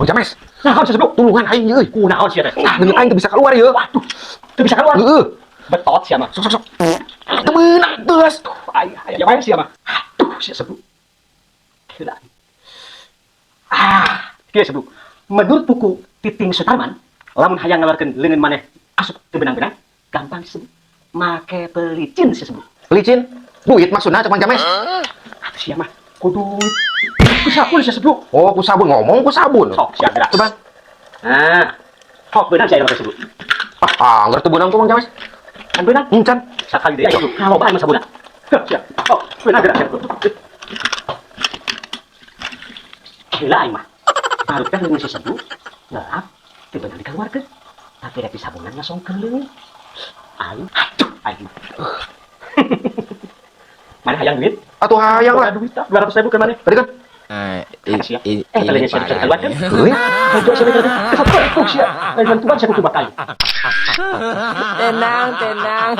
Mang James, Nah, sia, Seblu? Tulungan aing euy. Kunaon sia teh? Ah, leungeun aing teu bisa keluar ieu. Waduh, teu bisa keluar. Heeh. Betot sia mah. Sok, sok, sok. Teu meunang teus. Aing aya wae sia mah. Aduh, sia Seblu. Gila. Ah, kieu, Seblu. Menurut buku Titing Sutarman, lamun hayang ngaluarkeun leungeun maneh asup teu beunang-beunang, gampang, Seblu. Make pelicin sia, Seblu. Licin. Duit maksudna cek Mang James. Atuh sia mah kudu ku sabun sia, Seblu. Oh, ku sabun, ngomong ku sabun. Sok sia gerak. Coba. Nah, sok beunang sia make, Seblu. Ah, anggar teu beunang tuh, Mang James. Kan beunang? Encan. Sakali deui aing kalau bae mah sabunna. Heuh, sia. Sok beunang gerak sia, Seblu. Heula aing mah. Baru teh leungeun si Seblu ngelap teu beunang dikeluarkeun. Tapi rek disabunan ngasongkeun leungeun. Aing, aduh, aing mah. Mana hayang duit? Atuh hayang lah. Duit 200.000 ke mana? Tadi kan. Nah, Sia. ini Eh, kalian sia bisa parah dikeluarkeun. nih. Heuy. Hajo sia mikir. Kesel sia. Lain bantuan sia kudu bakal. Tenang, tenang.